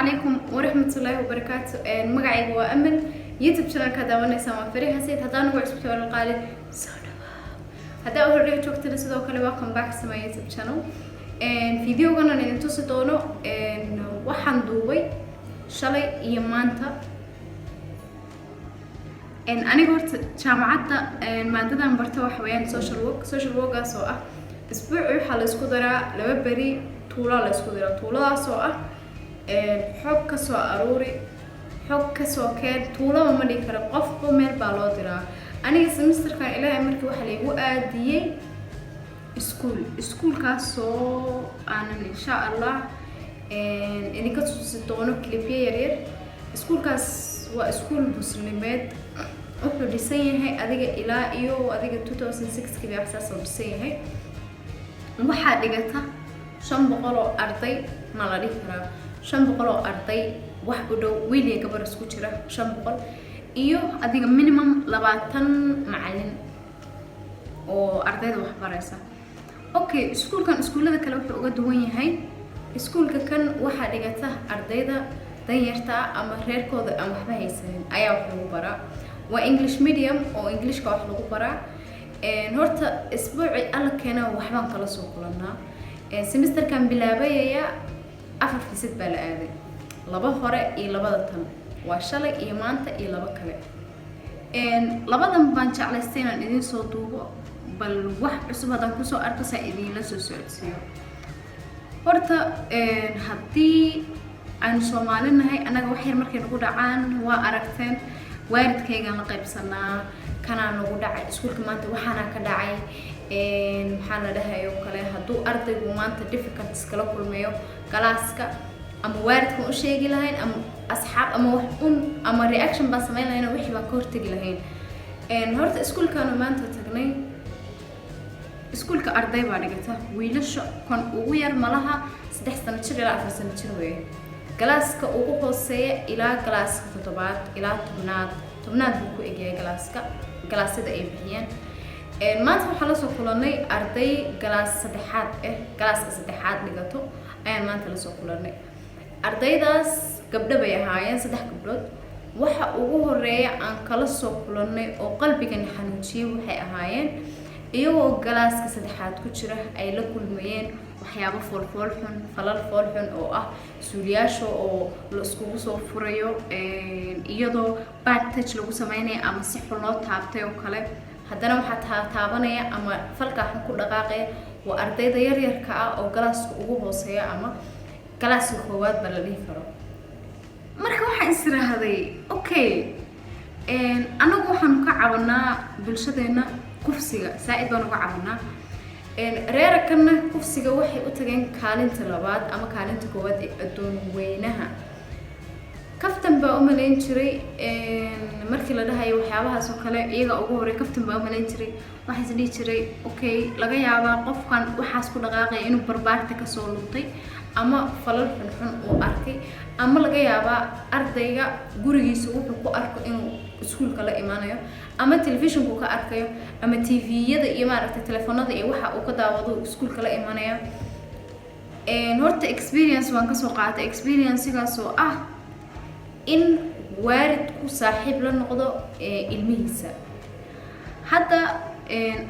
Calaykum waraxmatullaahi wabarakaatu. Magacayga waa Amal, YouTube channelka daawanaysaan waa Fariha Sayid. Haddaan ugu cusubtay, walaal qaali, soo dhawaa. Haddaa horey joogtana, sidoo kale welcome back to my YouTube channel. Videogan aan idin tusi doono waxaan duubay shalay iyo maanta. Aniga horta jaamacadda maadadan barta waxa weeyaan social work. Social workaas oo ah isbuuci waxaa la isku daraa 2 beri tuula la isku daraa, tuuladaas oo ah xog ka soo aruuri, xog kasoo keen. Tuulaba ma dhigi karo, qofba meel baa loo diraa. Aniga semesterkan Ilaahay markii waxaa laigu aadiyey iskuul, iskuulkaasoo aanan insha Allah idinka tusi doono clipyo yaryar. Iskuulkaas waa iskuul Muslimeed. Wuxuu dhisan yahay adiga ilaa iyo adiga 2006 kii saas oo dhisan yahay. Waxaa dhigata 500 oo arday, ma la dhihi karaa 500 oo arday, wax u dhow, wiil iyo gabar isku jira, 500 iyo adiga minimum 20 macalin oo ardayda wax baraysa. Okay, iskuulkan iskuullada kale wuxuu uga duwan yahay, iskuulka kan waxaa dhigata ardayda danyarta ah ama reerkooda aan waxba haysanin ayaa wax lagu baraa. Waa English medium oo Englishka wax lagu baraa. Horta isbuuci Alla keena waxbaan kala soo kulanaa. Semesterkan bilaabayaya afar visit baa la aaday, laba hore iyo labada tan, waa shalay iyo maanta iyo laba kale. Labadan baan jeclaystay inaan idiin soo duubo, bal wax cusub haddaan kusoo arko saa idiinla soo socodsiiyo. Horta haddii aynu Soomaali nahay, annaga wax yar markay nagu dhacaan, waa aragteen, waalidkaygaan la qaybsanaa. Kanaa nagu dhacay iskuulka maanta, waxaanaa ka dhacay, maxaa la dhahay oo kale. Hadduu ardaygu maanta difficulties kala kulmayo classka, ama waalidkan u sheegi lahayn ama asxaab ama wax un ama reaction baan samayn lahayn oo wixii baan ka hortegi lahayn. Horta iskuulkaanu maanta tagnay, iskuulka arday baa dhigata. Wiilasha kan ugu yar malaha 3 sano jir ilaa 4 sano jir weeye. Classka ugu hooseeya ilaa classka toddobaad ilaa 10aad, 10aad buu ku egyahay classka, classyada ay bixiyeen. Maanta waxaan lasoo kulanay arday class saddexaad ah, classka saddexaad dhigato ayaan maanta lasoo kulanay. Ardaydaas gabdho bay ahaayeen, saddex gabdhood. Waxa ugu horeeya aan kala soo kulanay oo qalbigana xanuujiyey waxay ahaayeen iyagoo classka saddexaad ku jira ay la kulmayeen waxyaabo foolfool xun, falal fool xun oo ah suuliyaasha oo la iskugu soo furayo, iyadoo bad touch lagu sameynayo ama si xun loo taabtay oo kale. Haddana waxaa taabanaya ama falkaa xun ku dhaqaaqaya waa ardayda yaryarka ah oo classka ugu hooseeya ama classka koowaad ba la dhihi karo. Marka waxaan is iraahday, okay, anagu waxaanu ka cabanaa bulshadeena kufsiga, saa-id baan uga cabanaa. Reera kanna kufsiga waxay u tageen kaalinta labaad ama kaalinta koowaad ee addoon weynaha. Kaftan baa u malayn jiray markii la dhahayo waxyaabahaas oo kale iyaga ugu horey, kaftan baa u malayn jiray. Waxaa is dhihi jiray, okay, laga yaabaa qofkan waxaas ku dhaqaaqaya inuu barbaarta kasoo luntay ama falal xunxun uu arkay, ama laga yaabaa ardayga gurigiisa wuxuu ku arko inuu iskuulka la imaanayo, ama telefishinku ka arkayo, ama TV-yada iyo maaragtay telefoonada iyo waxa uu ka daawado iskuulka la imanaya. Horta experience waan kasoo qaatay, experiencgaas oo ah in waalidku saaxiib la noqdo ilmihiisa. Hadda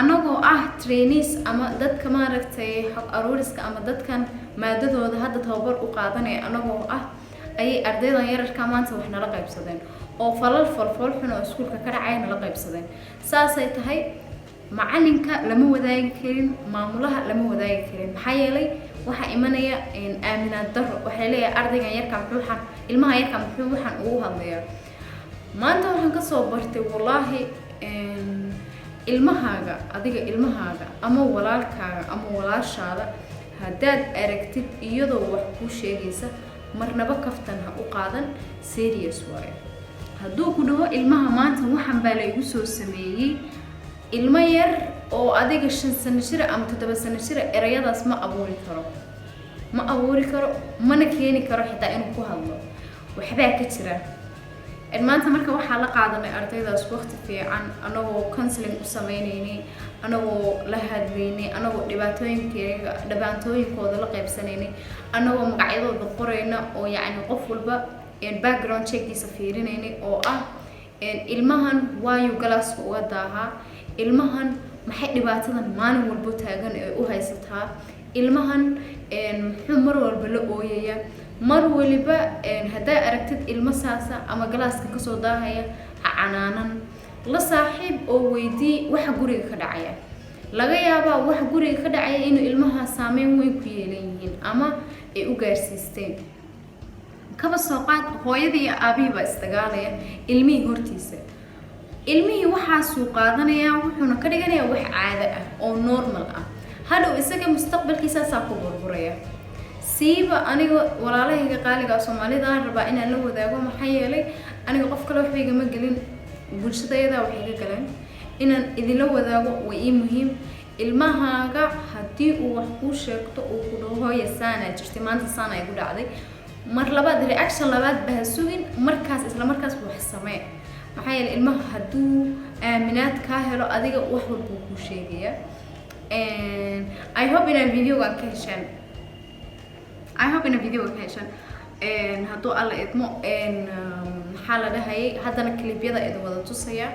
anagoo ah trainees ama dadka maaragtay xog aruuriska ama dadkan maadadooda hadda tababar u qaadanaya anagoo ah, ayay ardaydan yararka maanta wax nala qaybsadeen oo falal folfool xun oo iskuulka ka dhacay nala qaybsadeen. Saasay tahay, macalinka lama wadaagi karin, maamulaha lama wadaagi karin. Maxaa yeelay waxaa imanaya aaminaad daro. Waxay leeyahay, ardaygan yarka muxuu waxaan, ilmaha yarka muxuu waxaan ugu hadlayaa? Maanta waxaan kasoo bartay, wallaahi, ilmahaaga, adiga ilmahaaga ama walaalkaaga ama walaashaada haddaad aragtid iyadoo wax kuu sheegaysa, marnaba kaftan ha u qaadan, serious waayo. Hadduu ku dhaho ilmaha maanta waxan baa la igu soo sameeyey, ilmo yar oo adiga 5 sano jira ama 7 sano jira erayadaas ma abuuri karo, ma abuuri karo, mana keeni karo xitaa inuu ku hadlo. Waxbaa ka jira. Maanta marka waxaa la qaadanay ardaydaas waqti fiican, anagoo counseling u sameynaynay. Anagoo la hadlaynay, anagoo dhibaatooyinkeega dhibaatooyinkooda la qaybsanaynay, anagoo magacyadooda qorayna oo yacni qof walba background check-iisa fiirinaynay, oo ah ilmahan waayu class-ka uga daahaa, ilmahan maxay dhibaatadan maalin walbo taagan ee u haysataa, ilmahan muxuu mar walba la ooyaya. Mar waliba haddaa aragtid ilmo saasa ama class-ka kasoo daahaya, ha canaanan, la saaxiib oo weydii waxa guriga ka dhacaya. Laga yaabaa waxa guriga ka dhacaya inuu ilmaha saameyn weyn ku yeelan yihiin ama ay u gaarsiisteen. Kaba soo qaad hooyadii iyo aabihii baa isdagaalaya ilmihii hortiisa. Ilmihii waxaasuu qaadanayaa, wuxuuna ka dhiganayaa wax caado ah oo normal ah. Hadhow isaga mustaqbalkiisaasaa ku burburaya. Siiba aniga walaalahayga qaaliga Soomaalidaan rabaa inaan la wadaago, maxaa yeelay aniga qof kale waxba igama gelin, bulshadayada waxay ka galeen. Inaan idinla wadaago way ii muhiim. Ilmahaaga haddii uu wax kuu sheegto, uu ku dhaho, "Hooya, saanaa jirtay maanta, saana igu dhacday," mar labaad reaction labaad ba ha sugin, markaas isla markaas wax samee. Maxaa yeelay ilmaha hadduu aaminaad kaa helo adiga, wax walbuu kuu sheegaya. I hope inaan video-gan ka heshaan. I hope inaan video-ga ka heshaan. Hadduu Alla idmo, maxaa la dhahayay, haddana clip-yada idin wada tusaya.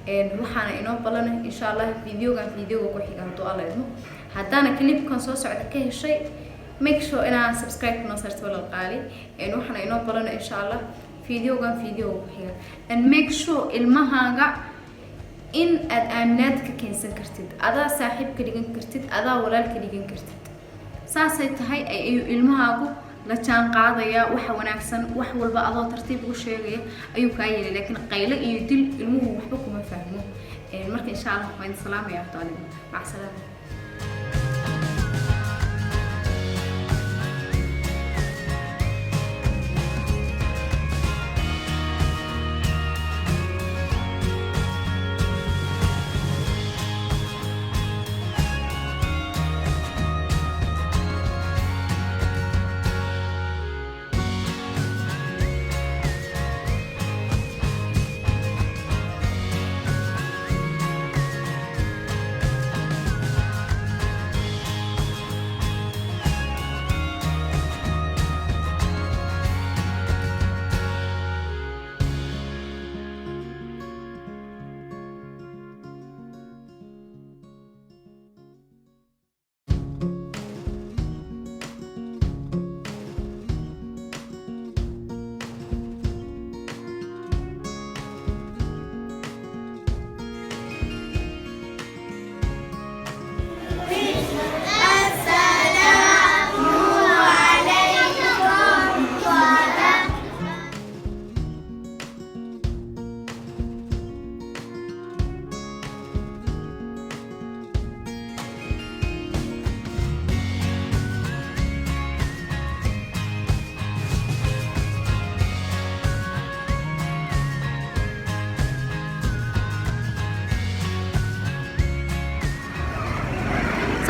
Waxaana inoo balana, insha Allah, video-gan video-ga ku xiga, hadduu Alla idmo. Haddaana clip-kan soo socda ka heshay, make sure inaa subscribe noo sarto, walal qaali. Waxaana inoo balana, insha Allah, video-gan video-ga ku xiga. And make sure ilmahaaga in aad aaminaad ka keensan kartid, adaa saaxiib ka dhigan kartid, adaa walaal ka dhigan kartid. Saasay tahay ayuu ilmahaagu la jaan qaadaya waxa wanaagsan. Wax walba adoo tartiib ugu sheegaya ayuu kaa yeelay, laakiin qaylo iyo dil ilmuhu waxba kuma fahmo. Marka insha Allah waan idin salaamaya horta adiga. Mac salaama.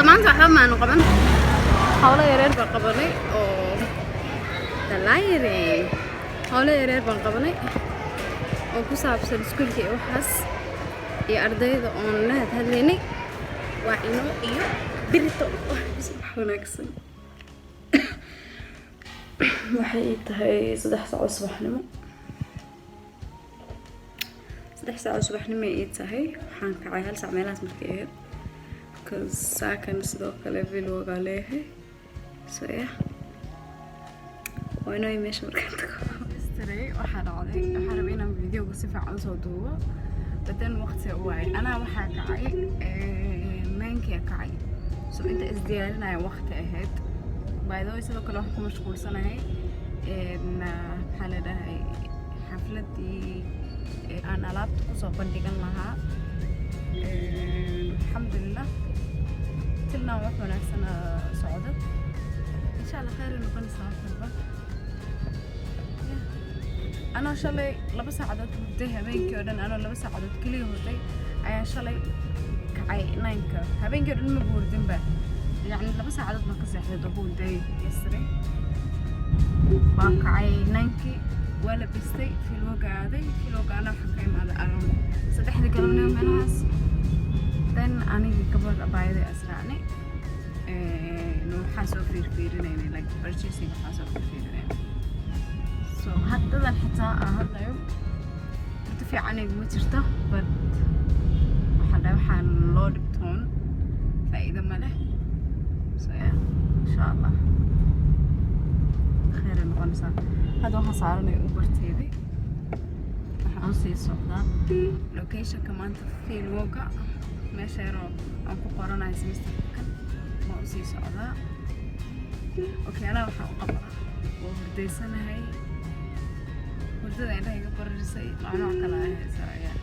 Maanta waxba maanu qaban, howlo yareer baan qabanay oo dalaayare, howlo yareer baan qabanay oo ku saabsan iskuulka iyo waxaas iyo ardayda oon la hadhadlaynay. Waa inoo iyo birito. Subax wanaagsan. Waxay ii tahay 3 saac oo subaxnimo. 3 saac oo subaxnimo ay ii tahay. Waxaan kacay 1 saac meelahaas markay ahayd, because saakan sidoo kale vlog-aa leeyahay. So yeah, waa inoo meesha markaan tago. Yesterday waxaa dhacday, waxaa rabay inaan video-ga si fiican usoo duubo, but then waqti waayay. Anaa waxaa kacay 9-kii kacay, so inta isdiyaarinaya waqti ahayd. By the way, sidoo kale waxaan ku mashquulsanahay, maxaa la dhahay, xafladii aan alaabta kusoo bandhigan lahaa. Alxamdulilah, till now wax wanaagsan socdo. Insha Allah khayr ay noqonaysaa wax walba. Anoo shalay 2 saacadood hurday, habeenkii oo dhan anoo 2 saacadood keliya hurday ayaa shalay kacay 9-ka. Habeenkii oo dhan maba hurdinba, yacni 2 saacadood baan ka seexday the whole day yesterday. Baan kacay 9-kii, waa labistay, vlog-ga aaday. Vlog-gaana waxaan ka imaaday around 3-dii galabnimo meelahaas. Then anigii gabadh abaayada israacnay. Waxaan soo fiirfiirinaynay, like purchasing waxaan soo fiirfiirinaynay. So haddadan xitaa aan hadlayo, hurdo fiican iguma jirto, but waxaan dhahay waxaan loo dhibtoon faa'iido ma leh. So yeah, insha Allah khayr ay noqonaysaa. Hadda waxaan saaranay Uberteedii, waxaan usii socdaa locationka maanta fieldworka, meesha yaroo aan ku qoranayo semesterkan waan usii socdaa. Okyaalaha waxaan u qabaa waa hurdaysanahay, hurdada indhaha iga bararisay, macnooc kale ah haysa ayaa.